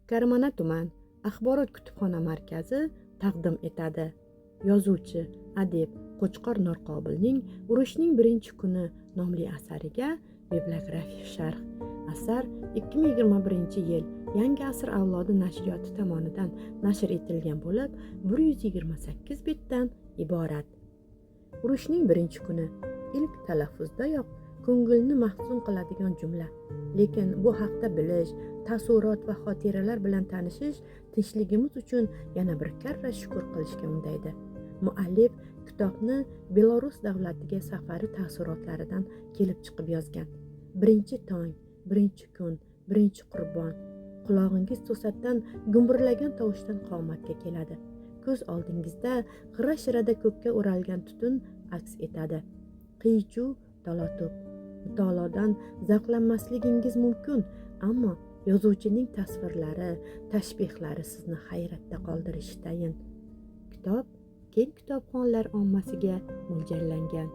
Karmana tuman axborot kutubxona markazi taqdim etadi. Yozuvchi, adib Qo'chqor Norqobilning "Urushning birinchi kuni" nomli asariga bibliografik sharh. Asar 2021-yil Yangi asr avlodi nashriyoti tomonidan nashr etilgan bo'lib, 128 betdan iborat. "Urushning birinchi kuni" ilk talaffuzdayoq ko'ngilni mahzun qiladigan jumla. Lekin bu haqda bilish, taassurot va xotiralar bilan tanishish tinchligimiz uchun yana bir karra shukur qilishga undaydi. Muallif kitobni Belarus davlatiga safari taassurotlaridan kelib chiqib yozgan. Birinchi tong, birinchi kun, birinchi qurbon. Qulog'ingiz to'satdan gumburlagan tovushdan qomatga keladi. Ko'z oldingizda g'ira shirada ko'kka o'ralgan tutun aks etadi. Qiy chuv, talotup. Mutolaadan zavqlanmasligingiz mumkin, ammo yozuvchining tasvirlari, tashbehlari sizni hayratda qoldirishi tayin. Kitob keng kitobxonlar ommasiga mo'ljallangan.